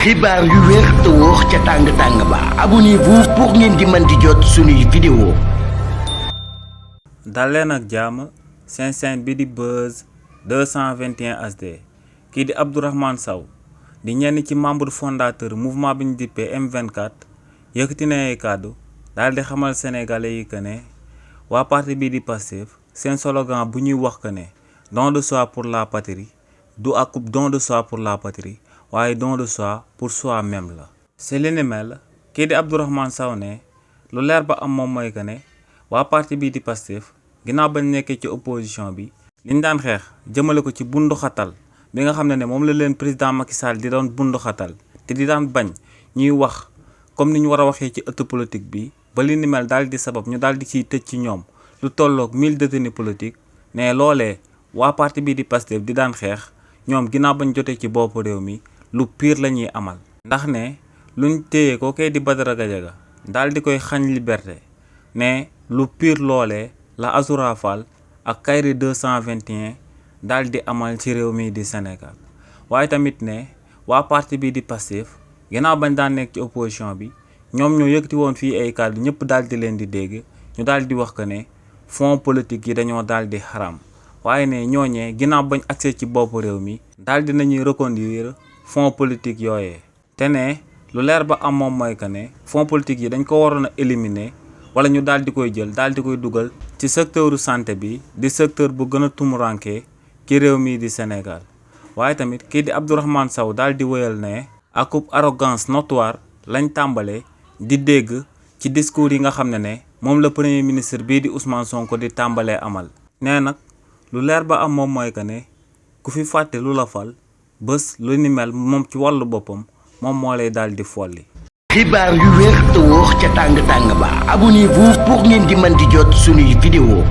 xibaar yu wér te wóor ca tàng ba abonnez-vous pour ngeen di mën di jot suñuy vidéo. dal leen ak jàmm seen chaîne bi di Buzz 221 HD kii di Abdourahmane Sow di ñenn ci membre fondateur mouvement bi ñu dippee M24 yëkkati na ay kàddu daal di xamal sénégalais yi que ne waa parti bii di Pastef seen slogan bu ñuy wax que ne don de soi pour la patrie du ak don de soi pour la patrie waaye don de soi pour soi-même la. c'est li ni mel kii di Abdourahmane Sow ne lu leer ba am moom mooy que ne waa parti bii di Pastef ginnaaw bañ nekkee ci opposition bi liñ daan xeex jëmale ko ci bundu xatal bi nga xam ne moom la leen président Macky Sall di doon bundu xatal te di daan bañ ñuy wax comme ni ñu war a waxee ci ëtt politique bi ba li ni mel daal di sabab ñu daal di ciy tëj ci ñoom lu tolloog 1000 détenus politiques ne loolee waa parti bii di Pastef di daan xeex ñoom ginnaaw bañ jotee ci bopp réew mi lu pire la ñuy amal. ndax ne luñ téye ko kay di Badara Gadiaga daal di koy xañ liberté ne lu pire loolee la Azoura Fall ak Kairé 221 daal di amal ci réew mi di Sénégal waaye tamit ne waa parti bii di Pastef ginnaaw bañ daan nekk ci opposition bi ñoom ñoo yëkkati woon fii ay kàddu ñëpp daal di leen di dégg ñu daal di wax que ne fonds politique yi dañoo daal di xaram waaye ne ñooñee ginnaaw bañ accès ci bopp réew mi daal di nañuy reconduire fonds politique yooyee te ne lu leer ba am moom mooy que ne fonds politique yi dañ ko waroon a éliminer wala ñu daal di koy jël daal di koy dugal ci secteuru santé bi di secteur bu gën a tumuranke ci réew mii di Sénégal waaye tamit kii di Abdourahmane Sow daal di wéyal ne akub arrogance notoire lañ tàmbalee di dégg ci discours yi nga xam ne moom la premier ministre bii di Ousmane Sonko di tàmbalee amal nee nag lu leer ba am moom mooy que ne ku fi fàtte lu la fal bés lu ni mel moom ci wàllu boppam moom moo lay daal di folli. xibaar yu wér te wóor ca tàng ba abonnez-vous pour ngeen di mën di jot suñuy vidéo.